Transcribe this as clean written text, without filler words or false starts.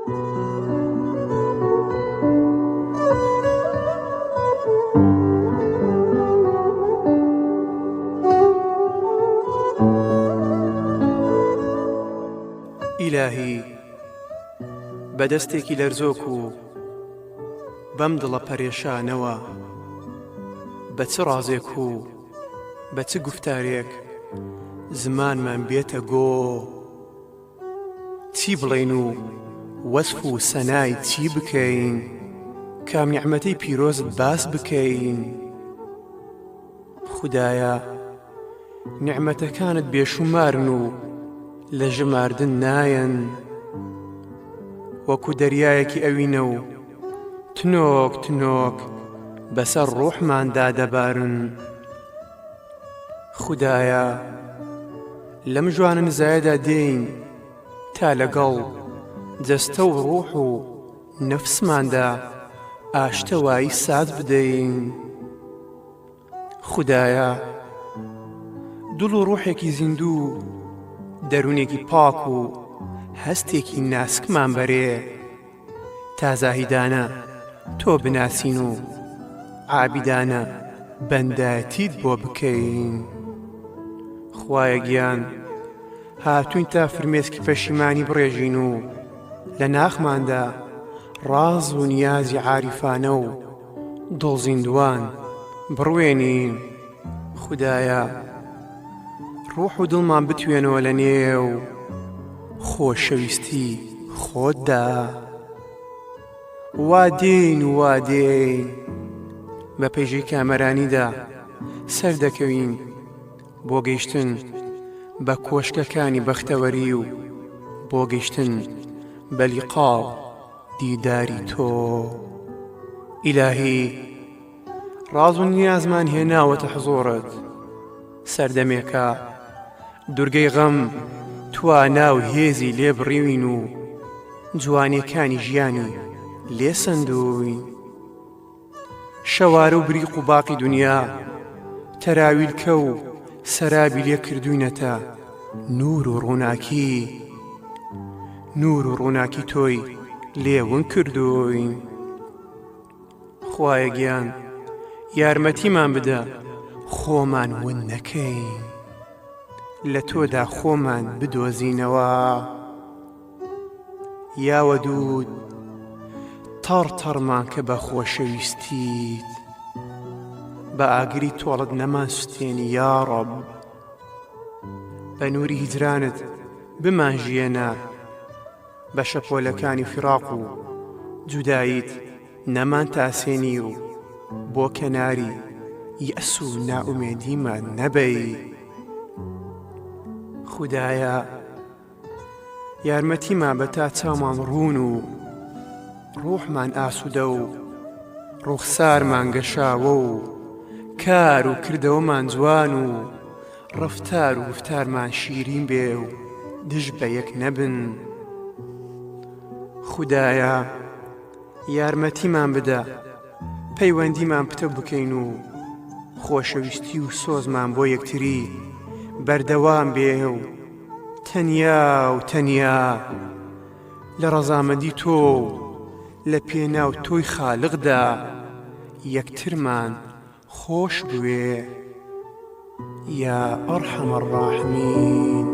ئیلاهی بە دەستێکی لەرزۆک و بەم دڵە پەرێشانەوە بە چ ڕازێک و بە چ گوفتارێک زمانمان بێتە گۆ چی بڵێین و وەسف و سەنای چی بکەین کام نیعمەتەی پیرۆزت باس بکەین خودایە نیعمەتەکانت بێشومارن و لە ژماردن نایەن وەکو دەریایەکی ئەوینە و تنۆک تنۆک بەسەر ڕۆحماندا دەبارن خودایە لەم ژوانە نزایەدا دێین تا لەگەڵ جەستە و ڕوح و نەفسماندا ئاشتەوایی ساز بدەین. خودایە دڵ و ڕوحێکی زیندوو و دەروونێکی پاک و هەستێکی ناسکمان بەرێ تا زاهیدانە تۆ بناسین و عابیدانە بەندایەتیت بۆ بکەین. خوایە گیان هاتووین تا فرمێسکی پەشیمانی بڕێژین و لە ناخماندا ڕاز و نیازی عاریفانە و دڵزیندووان بڕوێنین. خودایە ڕوح و دڵمان بتوێنەوە لە نێو خۆشەویستی خۆتدا. وا دێین و وا دێین بە پەیژەی کامەرانیدا سەردەکەوین بۆ گەیشتن بە کۆشکەکانی بەختەوەری و بۆ گەیشتن بە لیقا و دیداری تۆ. ئیلاهی ڕاز و نیازمان هێناوەتە حزوڕت سەردەمێکە دورگەی غەم توانا و هێزی لێ بڕیوین و جوانیەکانی ژیانی لێ سەندووین. شەوارە و بریق و باقی دونیا تەراویلکە و سەرابی لێ کردووینەتە نوور و ڕووناکی. نوور و ڕووناکی تۆی لێ ون کردووین. خوایە گیان یارمەتیمان بدە خۆمان ون نەکەین. لە تۆدا خۆمان بدۆزینەوە. یا وەدوود تەڕ تەڕمان کە بە خۆشەویستیت بە ئاگری تۆڵت نەمان سوتێنی یا ڕەب بە نووری هیجرانت بمان ژیەنە بە شەپۆلەکانی فیراق و جوداییت نەمان تاسێنی و بۆ کەناری یەئس و نائومێدیمان نەبەی خودایە یارمەتیمان بە تا چاومان ڕوون و ڕوحمان ئاسوودە و ڕوخسارمان گەشاوە و کار و کردەوەمان جوان و ڕەفتار و گوفتارمان شیرین بێ و دژ بە یەک نەبن. خودایە یارمەتیمان بدە پەیوەندیمان پتەو بکەین و خۆشەویستی و سۆزمان بۆ یەکتری بەردەوام بێ و تەنیا و تەنیا لە ڕەزامەندی تۆ و لە پێناو تۆی خالقدا یەکترمان خۆش بوێ یا ارحم الراحمین.